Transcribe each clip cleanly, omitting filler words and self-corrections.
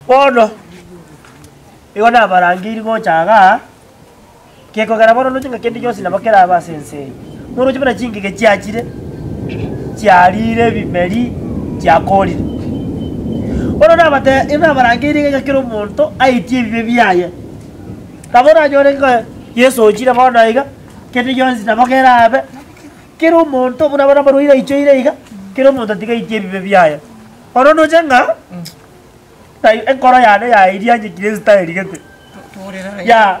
Bono igo nabarangeirie gocha igaa, gekogera bono ndoche ng'a kende gionsi nabo kerabe ase ense eye. Moroche buna chingige chiachire, chiarire ebimeri, chiakorire. Bono nabate nabarangeirie iga kera omonto aitie ebibe biaye. Nabo oranyore ng'a Yeso ochire bono iga, kende gionsi nabo kerabe, kera omonto buna bono amarwaire aichoire iga, kera omonto tiga aitie ebibe biaye. Bono ndoche ng'a. Tai enkoro yane yairianyekire esitayeri gete. Ya.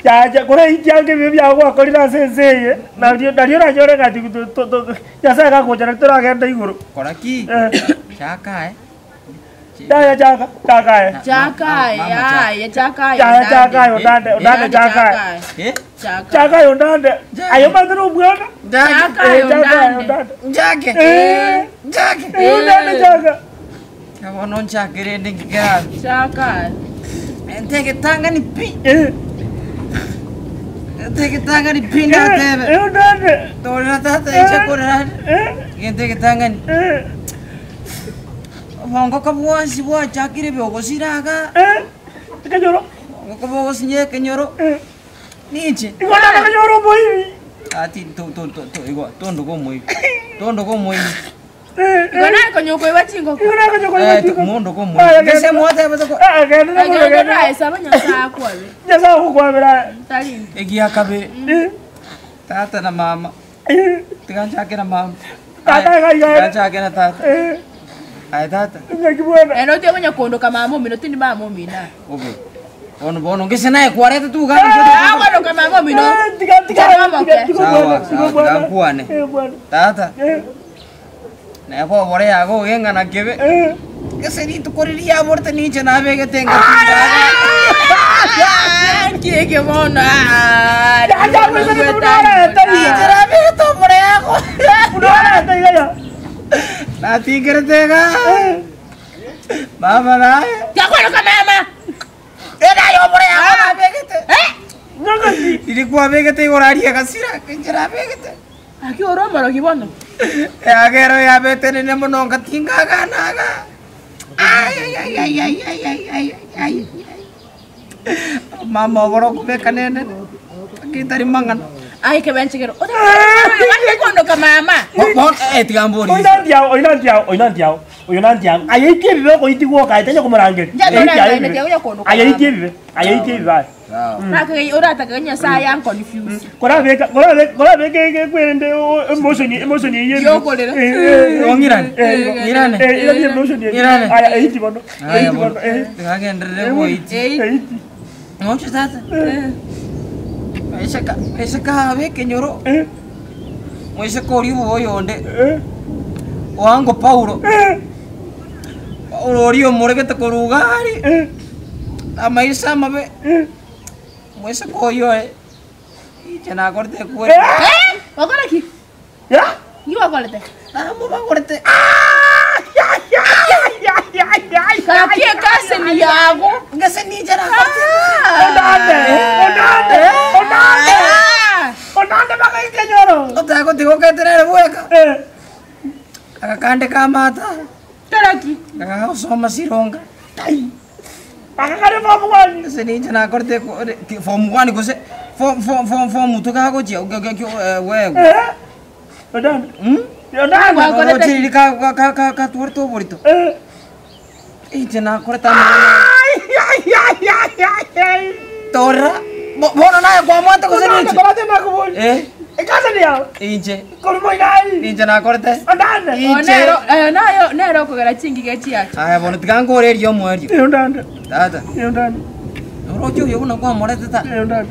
Yacha kore inche ebibe biago gwakorire ase ense eye, nario nario oranyore ng'a to to to Nyasaye gagocha nari toragende igoro. Kora ki? Eh. Chaka aye. Yaya chaka, chaka aye. Chaka aye, aye, chaka aye. Yaya chaka aye ondande, ondande chaka aye. Eh? Chaka. Chaka aye ondande. Aye omanyete na omwana. Chaka aye Eh, chaka aye ondande. ondande. Njake. Eh. Njake. Eh, ondande chaka. Bono nchake rende ngikerabe. Chaka. Ntegetang'ani pi. Eh. Ntegetang'ani pi Eh, natebe. eh, ondande. Torera tata inche korera. Eh. Egento egetang'ani. Eh. Obongoka bwonsi bwachakire bogosira iga. Eh. Ekenyoro. Obongoka bogosinya ekenyoro. Eh. Ninche. Igo nakanyora omoibi. Ati to to to to igo tondoka omoibi. Tondoka omoibi. Igo nakonya okoiba chingoko. Igo nakonya koiba Eh, chingoko. mondoka omoibi. Gese mwatebete ko Eh, genda na Ekero genda. toraesaba Nyasaye akwabe. Nyasaye agokwabera. Tari intwe. egia kabere. Eh, Tata na mama. eh, Tiga nchake na mama. Tata iga iga. Tiga nchake na tata. eh, Aye tata. ng'aki bwana. Ere otiga konya kondoka mama omino tindi mama omino aa. Obe. Bono bono ngese naye kwarete tu iga. Ah, kondoka mama omino. Eh, tiga tiga Chama moke. tiga tiga Sawa, bwana, tiga sawa, bwana. tiga nkwane. Eh, bwana. Tata, Eh, naye bobore yago ogeng'ana kebe. eh. Gese rituko riria yaborete ninche nabegete engaki. Ah, nki eke bono ah, Yacha kwesana buna oreta iga. Ninche nabegete obore yago. Buna oreta iga ya. Natingerete iga. Mama naye. Tiakworoka mama. Naye obore yago nabegete. Eh? Ng'ang'ati. Riria kwabegete igoro aria egasira, inche nabegete. Aki ore omorogi bono. Eagero yabetenene mono ngatingagana iga. Ai, ai, ai, ai, ai, ai, ai, ai, ai, ai. Mama obore okobeka nende, lakini tari mang'ana. Aye kebenchegero. Otari kondoka mama. Bo- eh, tiga mborie. Oyo nantiao, oyo nantiao, oyo nantiao, oyo nantiao. Aye ikia ebibe okoitigwa okaete onye komorangeria. Nja Aye ikia torang'aine ebibe. tiga kondoka Aye mama. ikia ebibe, aye ikia ebibe aye. Orakage oratake Nyasaye anconfuse. Korabeka korabeka korabeka ekwerende emotion emotion eye ebibe. Yokorera. Eh, eh, Oh, ng'irane. Eh, igo. Ng'irane. Eh, ira emotion eye. Ng'irane. Aya eiti bono. Aya Eiti bono. bono. Eh. Tiga ngenderere goiti. Eiti. Eiti. Noche tata. Maisha ka maisha kabe ekenyoro. Eh. Moiseke oria obobe oyonde. Eh. Oango Paulo. Eh. Paulo oria omoregete korwa iga aria. Eh. Amaiso amabe. Eh. Moiseke oyio oye. Inche nakorete ekweri. Eh? Wakora ki? Yeah. Nki gwakorete? Namobagorete. Gaki ekaseni yago. Ngese ninche nakorete. Onande, onande, onande. Ah! Onande bagaikenyoro. Otaka gotiga oketere ere bweka. Eh. Agakande kamata. Taraki. Agagosoma sironga. Bagakare form one. Ase ninche nakorete eko- ki- form one gose form form form form two kagochia ge- ge- ge- eh, wewe. Eh. Onande. Mm? Onande. Gwakorete Oroche riria ka- ka- ka- ka- katwarete oborito. Eh. Inche nakorete amang'ana. Ai ai ai ai ai ai. Torera. Bo- Bono naye kwamwete gose Onande ninche? korate nakobori. Eh, Ekaseni yao. inche. Korwa moigai. Inche nakorete. Onande. Oh, Inche. nero eh, nayo nero okogera chingige chiacha. Aya bono tiga nkore erio omoerio. Eh, Onande. Tata, Eh, Onande. oroche oyo buna kwamorete ta. Eh, Onande.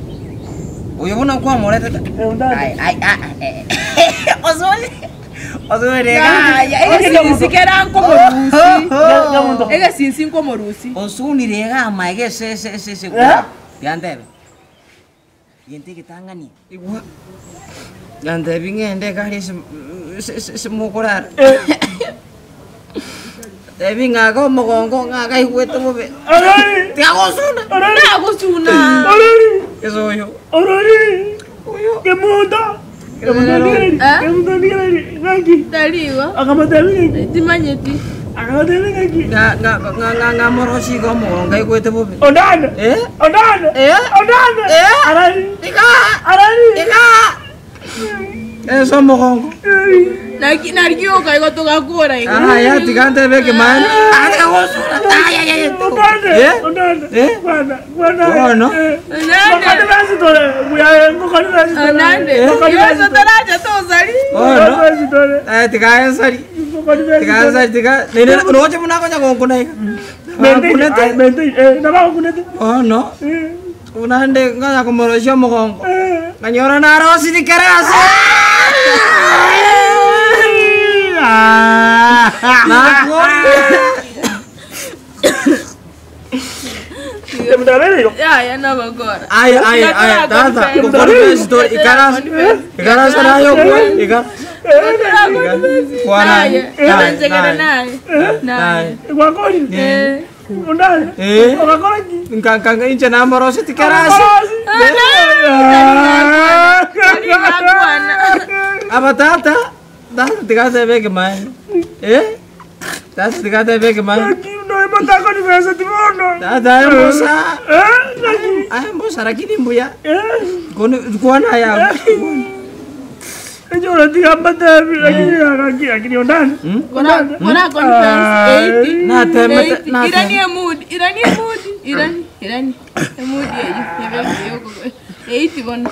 Oyo buna kwamorete ta. Eh, Onande. Ai ai ah eh. Osole. Osole rega. Aya, egesinsi kera nkomorusi. Nyamonto. Egesinsi nkomorusi. Osuni rega amaega ese ese ese ese. Eh? Yantebe. Gento egetang'ani. Igwa. Yantebi ng'ende egari ase ase ase ase mokorara. Tebi ng'ake omogongo ng'ake aigwete bobe. Orori. Tiga gosuna. Orori. Nagosuna. Orori. Ase oyo. Orori. Oyo. Kemunto. Kemunto ndigereri. Eh? Kemunto ndigereri. Ng'aki. Tari igo. Akamotebi ng'aki. Timanyeti. Akagotebi ng'aki? Ng'a- ng'a- ng'a- ng'a- ng'amorosie iga omogongo aigwete bobe. Ondane! Eh? Ondane! Eh? Ondane! Eh? Arari! Iga! Arari! Iga! Ase omogongo. Naki nariki okaigo togakora igo. Aya tiga ntebe ekemaene. Aya gosura. Aya aya. Ondane! Eh? Ondane! Eh? Bwana, bwana. Bono. Eh. Ondane. Ngokoni besitore, buya, ngokoni besitore. Onande. Ngokoni Yeso besitore. taracha tosari. Bono. Besitore. Eh tiga ensari. Ngokoni Tiga besitore. ensari tiga. Nene roche buna akonya gonkuna iga. Mente, Akunete. ay, mente, eh, nabakunete. Bono. Eh, Buna nde ngonya komorosia omogongo. eh. Nganyora narosiri kere ase. Nakorire. Temutabereyo. Yaya nabakora. Aya aya aya tata ngokori story ikarasa ikarasa nayo kwa ikarasa Kwana. Naye. Naye. Nanjegere naye. Naye. Gwakori. Eh. Ondane. Eh. Ogakora ki? Nka nka inche namoroseti kerase. Aba tata tata tigatebe ekemaene. Eh? Tata tigatebe ekemaene. Tata aye mbosa. Aye mbosa lakini mbuya. Kono kwana ya. Hmm? Kora kora confidence 80. Natemete 80. natemete. Irani mood, irani mood, irani, irani. Mood yeyo. Yebe yoko. 80 bono.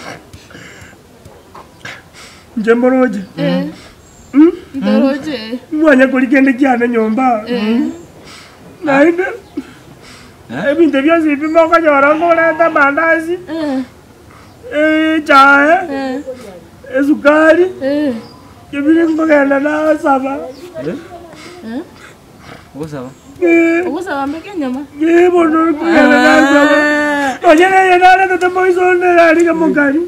Njemboroje. Eh. Ndoroje. Mwanya kori kende kiane nyomba. Eh. Naende ebinto bionsi bimo okonyora nkoreta amandasi, Eh. echae, Eh. esukari, Eh. ebire nkogenda nasaba. Eh? Gosaba. Eh, Ogosaba mbeke enyama. eh, bono nkogenda nasaba. Onye neye naretete moiso onde narige mokari.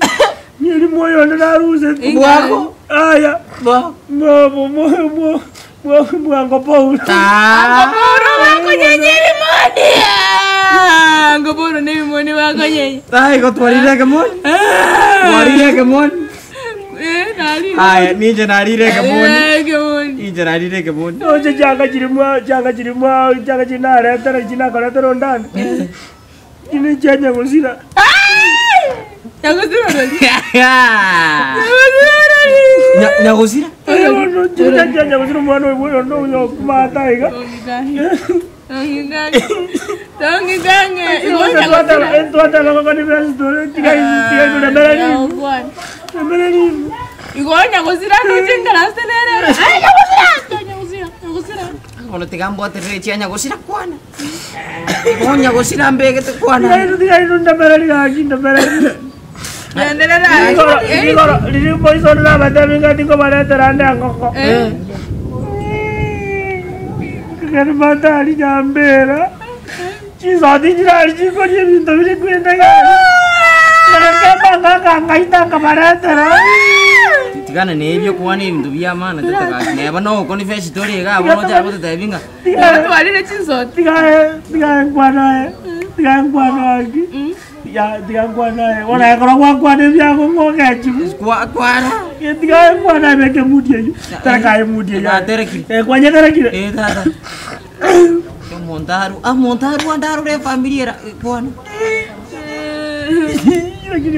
Nyeri moyo onde narusete. Bwako. Aya, Bwako. mwo mwo mwo mwo mwango Paulo. Ah. Ngoboro bakonyenye ebimoni. Ah, Ngoboro n'ebimoni bakonyenye. Tai gotwarire ekemoni. Twarire ekemoni. Eh, nari. Aya ninche narire ekemoni. Eh, ekemoni. Ninche narire ekemoni. Oche changa chirimwa changa chirimwa changa chinaretera chinakoretera ondane. Chine chanya gosira. Nyagosira orori. Nyagosira orori. Nyagosira. Bono chine chanya gosira omwana oyo oyo ndo oyo kumata iga. Tongigange. Tongigange. Tongigange. Igo nyagosira. Twatala ngokoni besitore tigai tigai tulemera ni. Lemera ni. Igo nyagosira nuchinkarase nere. Ay, nyagosira. Nyagosira. Nyagosira. Bono tiga mbwaterere chia nyagosira kwana. Igo nyagosira mbegete kwana. Tigai tigai ndemera ni gaki ndemera ni. Endelea. Igoro igoro riri moiso nabatebi ngati nkobaretera nde engoko. Eh. Kari matari nyambera. Chisati chirari chikoria ebinto biri kwenda gari. Nakakemba ngakangaita nkabaretera. Tigana nebyo kwana ebinto bia maana tetagasi. Neba no confess story iga bono chabo tetebinga. Batwarire chinsoti. Tigae tigae nkwanae. Tigae nkwanae. Ya tigae nkwanae. Ona ekoro gwakwana ebiago ng'ogechigu. Kwa kwana. Tigae nkwanae beke mudi eyo. Terekae mudi eyo. Naterekire. Eh kwanyeterekire. Eh tata. Omonto aru, omonto arwa ndarure efamily era kwana. Lakini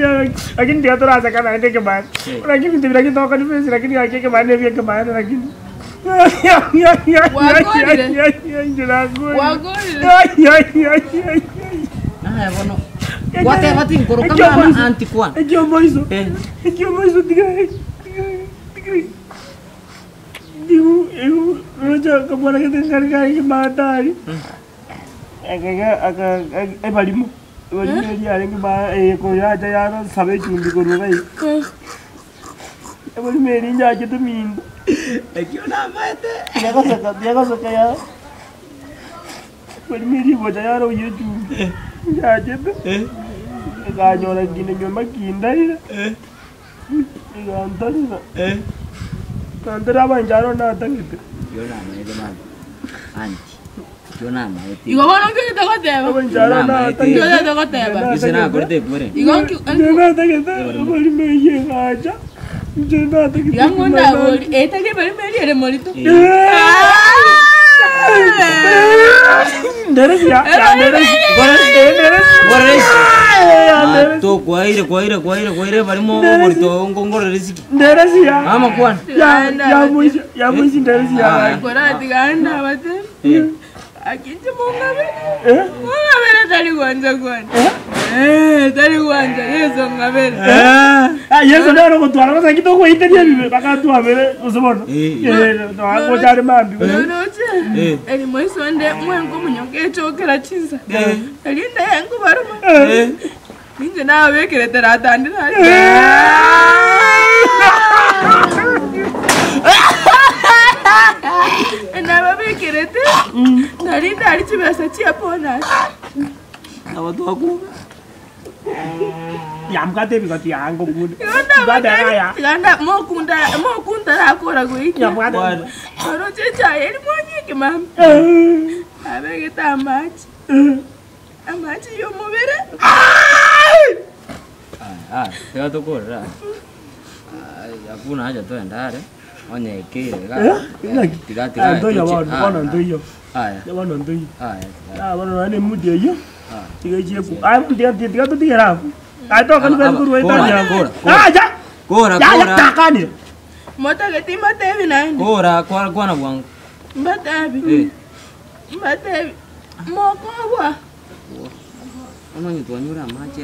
lakini ndio turaseka naende ekemani. Lakini bintu bira gitoka ni pesa lakini yake ekemani ebye ekemani lakini. Wakorire. Wakorire. Wakorire. Naye bono. Gwateba tinkoroka mama anti kwana. Ekiomoiso. Eh. Ekiomoiso tiga tiga Digu igu rocha kamwana kete ngari kari kimatari. Akaga aka ebarimo. Ebarimo eri arenge ba eh koyacha yaro sabe chumbi koruga i. Ebarimo eri njache tumindo. Ekio namaete. Tiagasaka tiagasaka ya. Ebarimo eri bocha yaro ye chumbi. Njache tu. Eh. Ekanyora kinde nyomba kindaire. Eh. Igantarira. Eh. Nantera abancharo natagete. Ekio namaete mama. Anti. Ekio namaete. Igo bono nkigete goteba. Abancharo natagete. Nkigete goteba. Gise nakorete ekwere. Igo nki Natagete abarimo eye ngacha. Nje natagete. Igo ngundabori. Etari bari meri ere morito. Eh. Mato kwaire kwaire kwaire kwaire barimo oborito ngongorere siki. Mama kwana. Koratiga abate. Akinche mong'abere. Mong'abere tari gwancha kwane. Eh, tari gwancha Yeso ng'abere. Yeso nere ogotwara gose nki togoiteria ebibe bakatwabere gose bono gochare mambia Noroche eri moiso onde mwenka omonyoka echokera chinsa erinde enkobaruma ninche nabekerete ratandire ase Nababekerete narinde aria chibesa chia bonus. Nabo twakuga. Yambwate ebigoti yango kunde. Tiganda mokunda mokunda rakora goikia. Yambwate. Oroche echae eri mwanyeke mama. Abegete amache. Amache y'omobere. Aya, tiga tokorera. Hakuna haja twende are, onye ekeire iga. Tiga tiga. Ntoiyo bono, bono ntoiyo. Aya, Bono ntoiyo. aya. Ah, bono nonye na emudi eyio, tiga echie ku. Ah, tiga tiga totigere abwo. Aye tokani Aba, aba, korwa kora, etani kora, kora. Ah, ja. Kora, Ya, ya, kora. takanire. Motageti mbatebi naende. Kora, kora kwana bwango. Mbatebi. Eh. Mbatebi. Mokobwa. Bono onye twanyure amache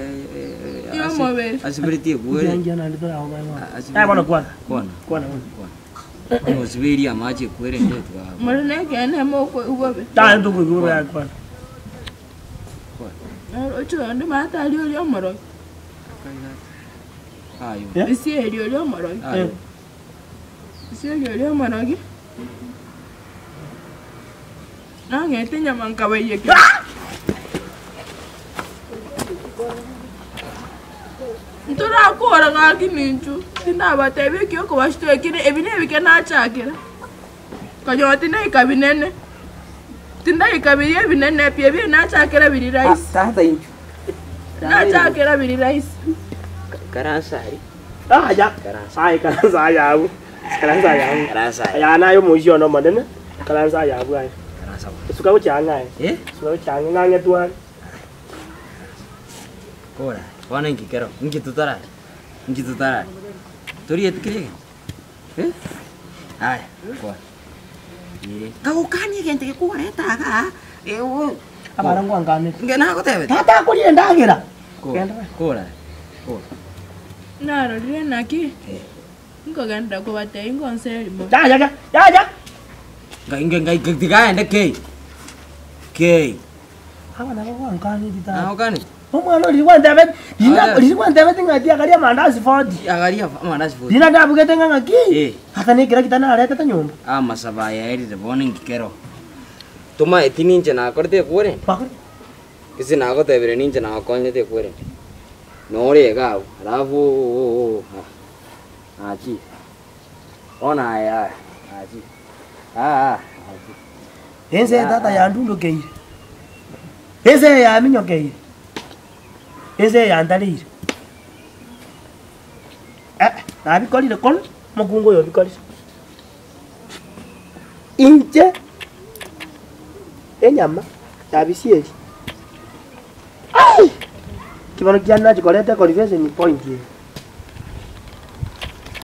Y'omobere. asiberetie ekwere. Ngiya naende toragoka bono. Ah, bono kwana. Kwana. Kwana bono. Onye osiberie amache ekwere ende twa. More nekeene mokoigwa bobe. Taani tokoigwa bobe yakwana. Oroche onde maate aria oria omorogi. Ayo. Eh? Isi eria oria omorogi. Ayo. Isi eria oria omorogi. Nang'ete enyama nkabaiyekera. Ntorakora gaki ninchu, tindabatebia eki okobashitwekire, ebi nebike nachakera. Konyora tindaika binene, tindaika biria ebinene pi, ebi nachakera biri rahisi. Tata inchu. Nachakera biri rahisi. Karansa ari. Ah, ya. Karansa. Aye, karansa aye abwo. Karansa aye abwo. Karansa aye. Aya naye omoisia one omonene, karansa aye abwo aye. Karansa. Esuka gochia ang'e aye. Eh? Esuka gochia ang'e ng'ang'e tware. Kora. Bono inki kero? Inki totarari? Inki totarari? Torieti kera egento? Eh? Aya, kora. Eh. Kagokania egento gekogoreta igaa, Abana ngwankanete. Inge nagotebete. Tata akoria endagera. Kora. Kora. Kora. Narorire naki, Eh. nkogenda kobatebia ngonse erimo. Ya, ya, ya, ya, ya. Ngai ngai ngai tigaende kei. Kei. Abana bagwankaneti tata. Nagokaneti. Omwana oria gwantebeti, rina Aya. riria gwantebeti ng'a tiagaria amandasi 40. Agaria amandasi 40. Rina ndabugete ng'a ng'aki? Eh. Ata na ekero kitanaretete nyomba. Amasabo aya aerire bono inki kero. Tomaeti ninche nakorete ekwerende. Bakore. Ase nagotebire ninche nagokonyete ekwerende. Nore iga abwo, alafu achire. Bono aya aya, achire. Aa achire. Ense eye tata yandundukeire, ense eye yaminyokeire, ense eye yantareire. Eh, nabikorire kono, omokungu oyo obikorire. Inche, enyama yabisieri, ai! Kibano kiane nachia koreta econfession point eye.